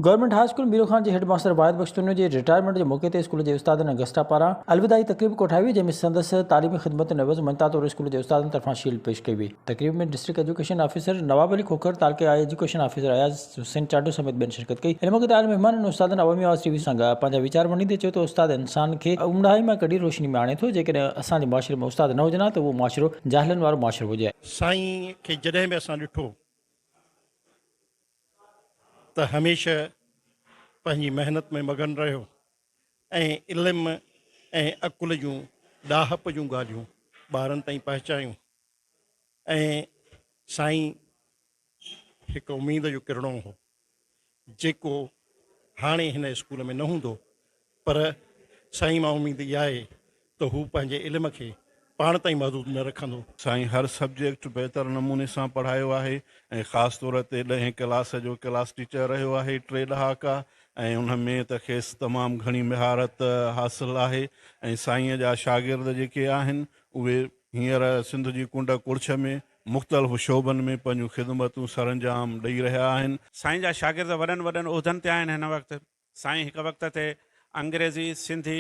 Government high school Miro Khan جي head master واحد بخش تنيو جي رٽائرمينٽ جي موقعي تي اسڪول جي استادن ۽ گسٽا پاران الوداعي تقريب ڪوٺائي وئي جنهن ۾ سندس تعليمي خدمتن عيوض مڃتا طور اسڪول جي استادن طرفان شيلڊ پيش ڪئي وئي. تقريب ۾ district education officer Nawab Ali Khokhar, تعلقي ايجوڪيشن آفيسر اياز حسين چانڊيو سميت ٻين شرڪت ڪئي. ان موقعي تي آيل مهمانن ۽ استادن عوامي آواز ٽي وي سان پنهنجا ويچار ونڊيندي چيو ته استاد انسان کي اونداهي مان ڪڍي روشني ۾ آڻي ٿو جيڪڏهن اسان جي معاشري ۾ استاد نه هجن ها ته اهو معاشرو جاهلن وارو معاشرو هجي ها. سائين کي جڏهن به اسان ڏٺو ته هميشه پنهنجي محنت ۾ مگن رهيو ۽ علم ۽ عقل جون ڏاهپ جون ڳالهيون ٻارن تائين پهچايون ۽ سائين هڪ اميد جو ڪرڻو هو جيڪو هاڻي هن اسڪول ۾ نه هوندو پر سائين مان اميد اها آهي ته هو پنهنجي علم کي پاڻ تائين محدود نه رکندو. سائين هر سبجيڪٽ بهتر نموني سان پڙهايو آهي ۽ خاص طور تي ڏهين ڪلاس جو ڪلاس ٽيچر رهيو آهي ٽي ڏهاڪا ۽ ان ۾ ته کيس تمام گهڻي مهارت حاصل آهي ۽ سائين جا شاگرد جيڪي آهن اهي هينئر سنڌ جي ڪنڊ ڪڙڇ ۾ مختلف شعبن ۾ پنهنجون خدمتون سرانجام ڏئي رهيا آهن. سائين جا شاگرد وڏن وڏن عهدن تي آهن هن وقت. سائين هڪ وقت تي انگريزي، سنڌي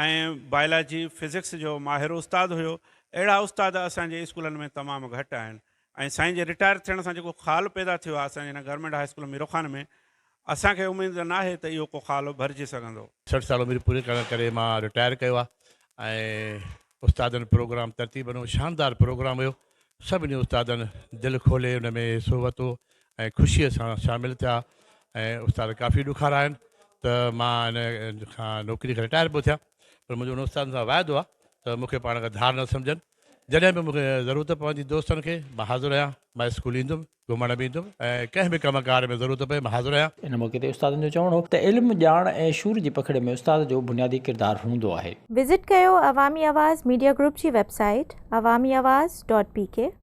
۽ بائلاجي، فزڪس جو ماهر استاد هيو. اهڙا استاد اسان جي اسڪولن ۾ تمام گهٽ آهن ۽ سائين جي رٽائر ٿيڻ سان جيڪو خال پيدا ٿيو آهي اسان جي هن گورنمينٽ هاء اسڪول ميرو خان ۾ اسان کي اميد ناهي ته اهو ڪو خال ڀرجي سگهندو. 60 سال عمر پوري ڪرڻ ڪري مان رٽائر ڪيو آهي ۽ استادن پروگرام ترتيب ڏنو شاندار پروگرام هيو سڀني استادن دل کولي ان ۾ حصو ورتو ۽ خوشيء سان شامل ٿيا ۽ استاد ڪافي ڏکارا آهن ته مان ان کان نوڪري کان رٽائر پيو ٿيان پر منهنجو ان استادن سان واعدو آهي ته مون کي پاڻ کان ڌار نه سمجهن جڏهن به مون کي ضرورت پوندي دوستن کي مان حاضر آهيان مان اسڪول ايندم گهمڻ به ايندم ۽ ڪنهن به ڪم ڪار ۾ ضرورت پئي مان حاضر آهيان. ان موقعي تي استادن جو چوڻ هو ته علم، ڄاڻ ۽ شعور جي پکڙ ۾ استاد جو بنيادي ڪردار هوندو آهي. وزٽ ڪيو عوامي آواز ميڊيا گروپ جي website Awami Awaz dot P K.